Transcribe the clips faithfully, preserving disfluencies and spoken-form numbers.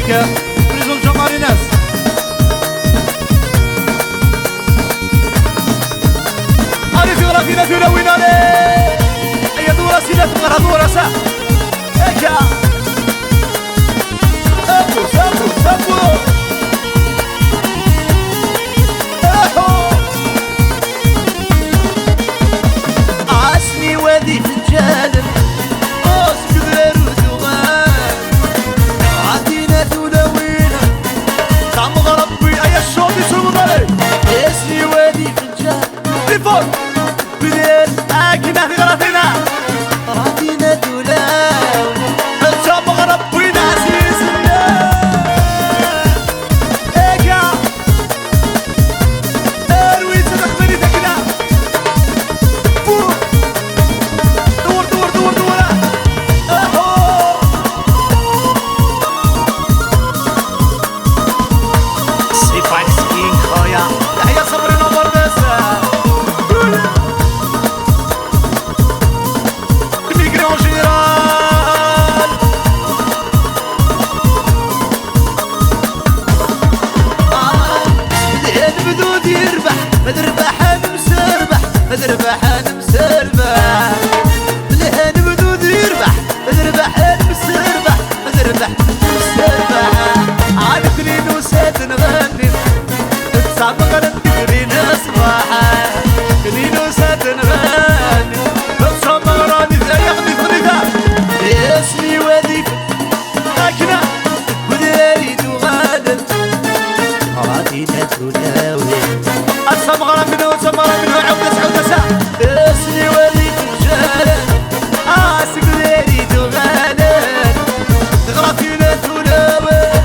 Prison Jean Marinas. Allez, c'est la finale de la win, allez. Aïe, Doura, c'est la finale, Doura, ça. Eka. Sabu, sabu, sabu. Aho. Asmi wadi fenǧalen. Ur sgedrer uzuɣal. Ɛadina tulawin. Tameɣra n win, aya ccuḍ i sulḍan. Asmi wadi fenǧal. Tifur. Bdel. Akina fi ɣratina. Ɛadina tulawin. Tameɣra n win ɛzizen. Eka. Arwi-tt a taqbaylit akla. Fu. Dewwer, dewwer, dewwer, dewwer. Aho. C'est pas ce qui est incroyable. Yahya Sabri, number deux. Immigré en général. Ah, d anebdu d yerbeḥ, ma d rrbeḥ ad nemserbeḥ, ma d rrbeḥ ad nemserbeḥ. D anebdu d yerbeḥ, ma d rrbeḥ ad nemserbeḥ, ma d rrbeḥ ad nemserbeḥ. Ah, nekni nusa-d nɣenni, d tameɣra n tikli n ṣṣbeḥ. Nekni nusa-d nɣenni, d tameɣra n, ay axni xnita. Isem-iw ad ifet. Akken deg udrar i d-uɣalen, ɣaḍin-at tulawin. A tameɣra menhu, a tameɣra menhu, ɛawed-as, ɛawed-as, ah. Asmi wali fenǧalen, ah, seg udrar i d-uɣalen, ɣaḍin-at tulawin.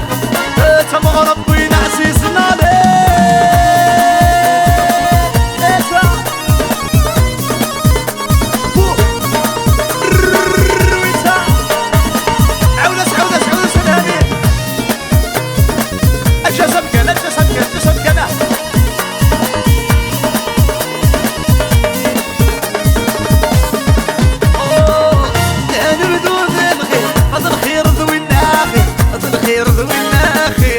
A tameɣra n win ɛzizen, allez. Esa. عودة، عودة، عودة، سناني. أجا سمكة، أجا سمكة، أجا سمكة، لا. أوه، نبدو ذي الخير، هذا الخير ذوي الناخي، هذا الخير ذوي الناخي.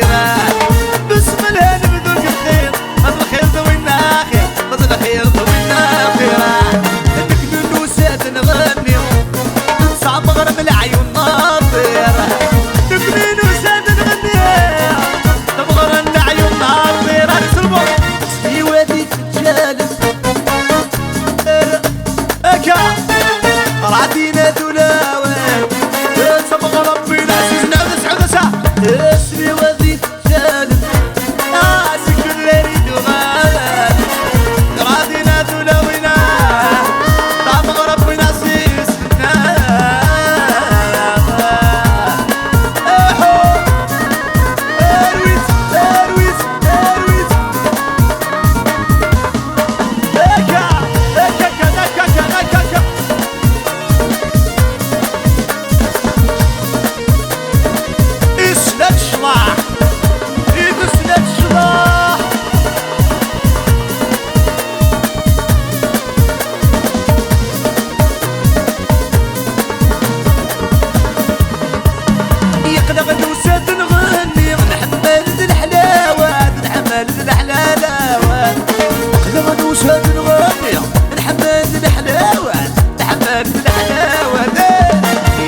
بسم الله نبدو الخير. هاد الخير دوينا خير، هاد الخير دوينا خير. نكمل نوسات نغني، نتصاب غير من العيون ناطير. نكمل نوسات نغني، نتصاب غير من العيون ناطير. هاني سلمو. سيواتي تتجالس. اكا. راتينا دولاوي. نتصاب غير ربي العزيز نعود سعود سا. اسمي وزيد. Isla-d ccḍeḥ! Isla-d ccḍeḥ! Yeqleɣ nusa-d nɣenni, nḥemmel d leḥlawat, nḥemmel d leḥlawat. Yeqleɣ nusa-d nɣenni, nḥemmel d leḥlawat. Tḥemmel leḥlawa, eh,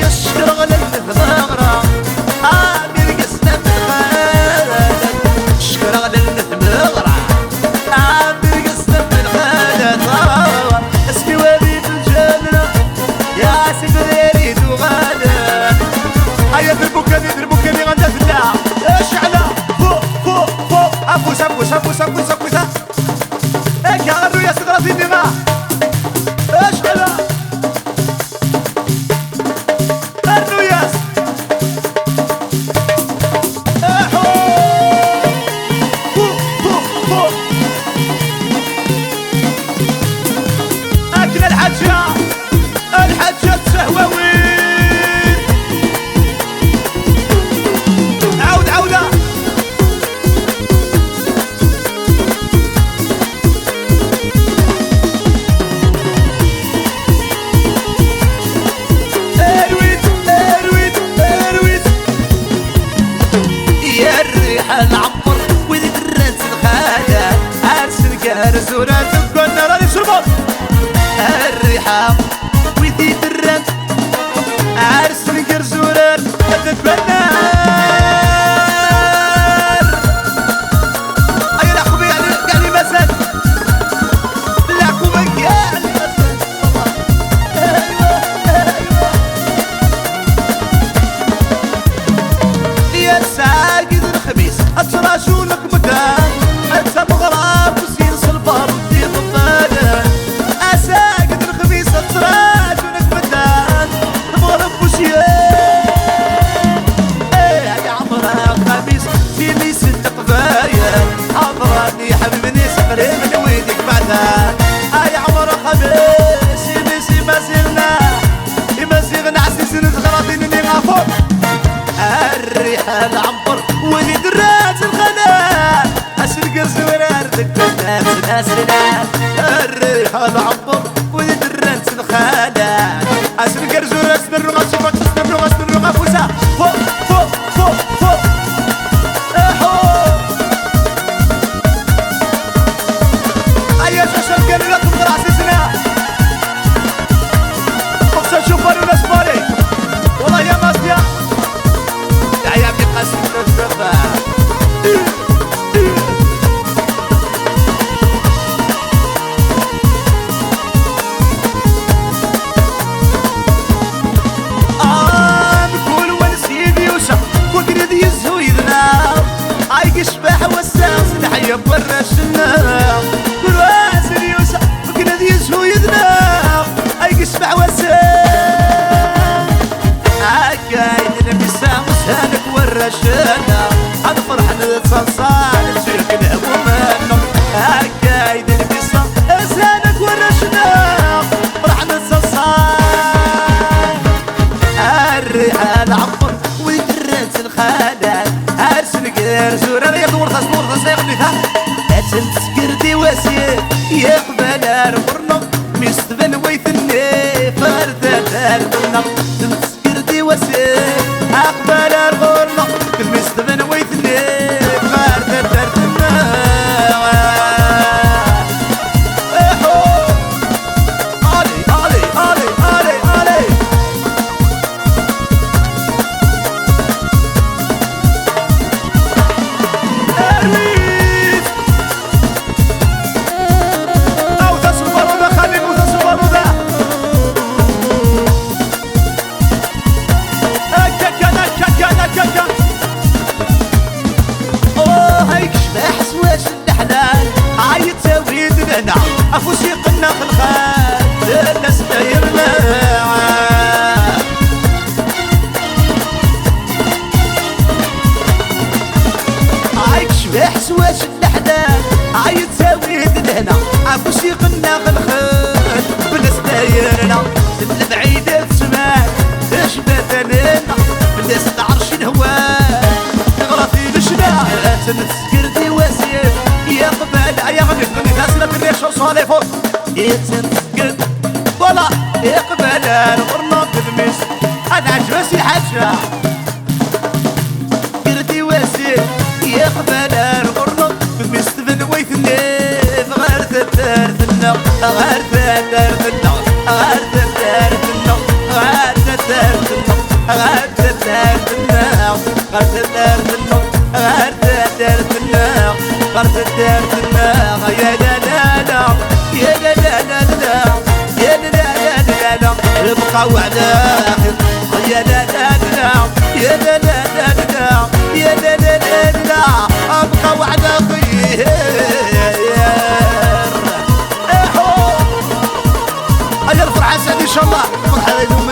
yeckeṛ ɣlel tmeɣra. Ah, mi rgez tam lxalat, yeckeṛ ɣlel tmeɣra. Ah, mi rgez tam lxalat, ah, asmi wali fenǧalen, ya sibrir i tuɣal. Aya d lbukani, d lbukani, anda tella? Ecɛel, fu, fu, fu, afus, afus, afus, afus, afus, ah. Akka, rnu-yas ɣer dinni, ah. Ecɛel. Rnu-yas. Aḥu! Fu, fu, fu. Akken a lḥaǧa, a lḥaǧa d tahwawin. Ɛawed, ɛawed. النار. أي العقوبة يعني، يعني مازال. العقوبة يعني مازال. أيوة، أيوة. يا ساقد الخميس، أتراجو لك مدام. أنت مغرب وسير سلبار ودي ضمانة. أساقد الخميس، أتراجو لك مدام. المغرب وشيال. إيه يا عمرها خميس، تيلي ست قبايل. عمراني حبيبني سقري من ويدك بعدها. آه يا عمرها خميس، يلي سي ما زلنا. إما زيغنا عسيس نتغرب إنني غافور. الريحة العنبر ولي درات الخلا. أسلقة زورار دقات ناس ناس. الريحة العنبر ولي درات الخلا. أسلقة زورار أسنرو غاسي فاكس أسنرو غاسنرو غافوسا. فوق، فوق، فوق، فوق. أحو. أيا شاشة كان لكم راسي سنا. خصها شوفان ولا سباري. والله يا ماستيا. يا عيال قاسم الشباب. آه، بكل ونسيب يوسف، وقرد يزهو يدنا. هاي قشبح والساس نحيا برا الشنا. كل واسر يوسف، وقرد يزهو يدنا. هاي قشبح والساس. هاي كاين المسا وسهلك ورا الشنا. هاد فرح نتصنصان، نسير كل همومنا. هاي كاين المسا وسهلك ورا الشنا. فرح نتصنصان. الريحة العطر ويدرس الخالات. هرس القير زورة يا دور خاص دور خاص يا غنيتها. أتن تسكر دي واسير يقبل أربرنا. مستبن ويثني فرد أربرنا. تسكر دي واسير أقبل أربرنا. مستبن ويثني فرد أربرنا. إيهو. Allez, allez, allez, allez, allez. Arwis. أو تصل برودة، خليك وتصل برودة. هكا كان، هكا كان، هكا كان. أوه، هاي كشباح سواش الحلال. عيط تاويد لنا، أفوسي قلنا في الخال. الناس دايرنا. هاي كشباح سواش الحلال. عيط تاويد لهنا، عفوش يقلنا الخير. بلاش دايرنا، البعيد السماء، اش بثنينا، بلاش تعرش الهوى، تغرى في الشنا، تنسكر دي وزير، يا قبال، يا غني، غني، ناس لا تريش وصالي فوق. يتنسكر، ولا يقبل الغرنوط الميس، انا عجبس الحاجة. قردي واسع يقبل الغرنوط، مستبن ويثنين غير تدار ثنا، غير تدار ثنا، غير تدار ثنا، غير تدار ثنا، غير تدار ثنا، غير تدار ثنا، غير تدار ثنا، غير تدار ثنا، يا لا لا لا، يا لا لا لا لا. يا لا لا لا لا لا، ابقى وعلى آخر. يا لا لا لا، يا لا لا لا لا، يا لا لا لا لا، ابقى وعلى خير. إيهو. هيا الفرحة سعد إن شاء الله. فرحة اليوم.